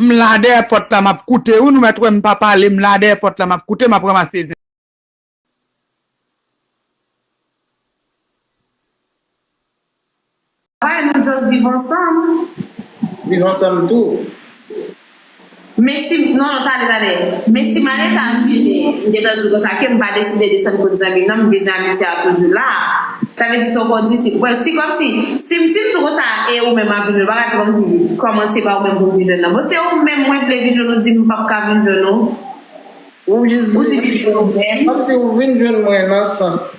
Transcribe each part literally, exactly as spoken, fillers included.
M la dèyè pòt la, m ap koute. Wi, nou mèt wè m pa pale, m la dèyè pòt la, m ap koute, m ap ranmase zen. Travay, nou just viv ansanm. Viv ansanm tou. Men si, non, non, tande, tande. Men si m al Etazini, m gentan di w konsa ke m pa deside desann kot zanmi m nan, m bezwen amitye a toujou la. Sa vle di, se w konn di, si, bon, si kòmsi, si m, si m di w konsa, e ou menm ap vin jwenn, ou pa ka di kòmsi, kòman se pa ou menm pou m vin jwenn nan. Bon, se ou menm mwen vle vin jwenn, ou di m p ap ka vin jwenn ou. Ou jis vle vin jwenn mwen. Kòmsi ou vin jwenn mwen nan sans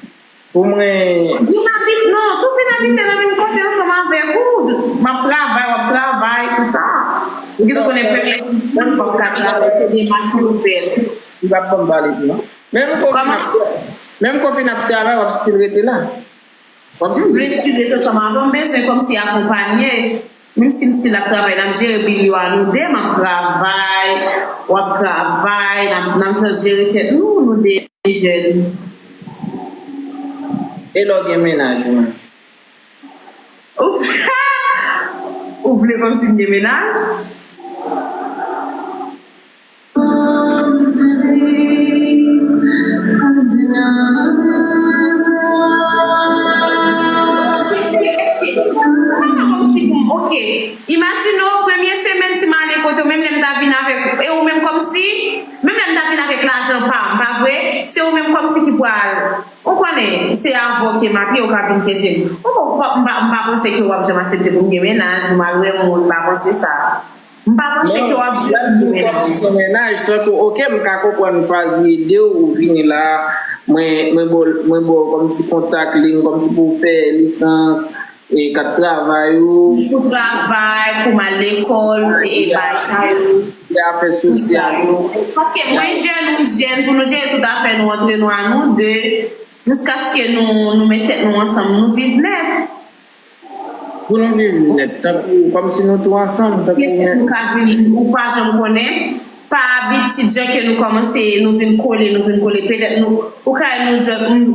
pou mwen. Vin abite, non, tou vin abite nan menm kote ansanm avèk ou. M ap travay, w ap travay, tou sa. Ou gentan konnen premye jou, w ap ka travay, se demach pou w fè. Li p ap ban m pale tou, non. Menm kon fin ap, menm kon fin ap travay, w ap still rete la. W ap still rete la. M vle still rete ansanm avè w, m bezwen kòmsi akonpanye. Menm si m still ap travay, n ap jere bil yo a nou de, m ap travay, w ap travay, n ap, n ap just jere tèt nou, nou de jèn. E lè w gen mennaj ou menm? Ou, ou vle kòmsi m gen mennaj? Ok, imajine w, premye semèn si m ale kote w, menm lè m ta vin avèk, e ou menm kòmsi, menm lè m ta vin avèk lajan pa m, pa vre? Se ou menm kòmsi ki pral, ou konnen, se avè w ke m ap ye, ou ka vin chèche m. Ou pa, ou pa, m pa, m pa panse ke w ap janm aksepte pou m gen mennaj, pou m al wè moun, m pa panse sa. M pa panse ke w ap vle pou mennaj. Kòmsi se mennaj, tankou, ok, m ka konprann m chwazi ede w, ou vini la, mwen, mwen ba w, mwen ba w kòmsi kontak li, kòmsi pou w fè lisans, e kat travay ou. Pou travay, pou m al lekòl, e, e bagay sa yo. Afè sosyal yo. Paske mwen jèn, ou jèn, pou nou jere tout afè nou antre nou a nou de, jiskaske nou, nou met tèt nou ansanm, nou viv nèt. Pou nou viv nèt, tankou, kòmsi nou tou ansanm, tankou. Petèt nou ka vin, ou pa janm konnen, pa abitid jan ke nou kòmanse, nou vin kole, nou vin kole, petèt nou, ou ka wè nou,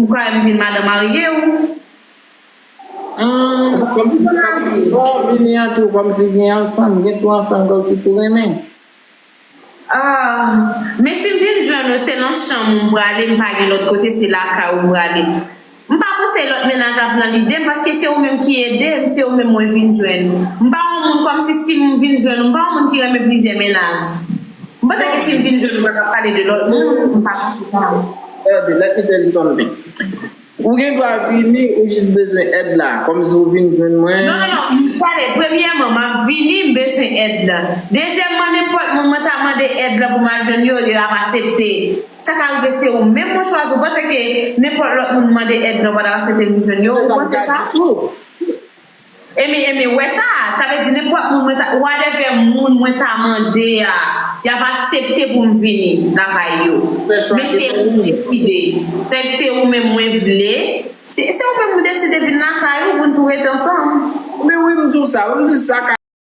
ou ka wè m vin madan marye ou. Hum, kòmsi nou ka vin, bon, vini an tou, kòmsi vin ansanm, gen tou ansanm, kòmsi tou renmen. Ah, men si m vin jwenn ou, se nan chanm ou m prale, m pa gen lòt kote, se lakay ou m prale. M pa panse lòt mennaj ap nan lide m, paske se ou menm ki ede m, se ou menm mwen vin jwenn. M pa yon moun kòmsi si m vin jwenn ou, m pa yon moun ki renmen plizyè mennaj. M panse ke si m vin jwenn ou, m pa t ap pale de lòt moun, m pa panse sa. Let me tell you something. Ou gen dwa vini, ou jis bezwen èd la, kòmsi ou vin jwenn mwen. Non, non, non, tande, premyèman, m ap vini, m bezwen èd la. Dezyèmman, nenpòt moun mwen ta mande èd la pou m al jwenn yo, yo ap aksepte. Sa ka rive se ou menm mwen chwazi, ou panse ke nenpòt lòt moun mande èd la, ou pa t ap aksepte vin jwenn yo, ou panse sa? Emi, Emi, wè sa, sa vle di nenpòt moun mwen ta, whatever moun mwen ta mande a, y ap aksepte pou m vini lakay yo. Men se ou ki deside. Fèt se ou menm mwen vle, se, se ou menm mwen deside vin lakay ou pou n tou rete ansanm. Men wi, m di w sa, m di sa ka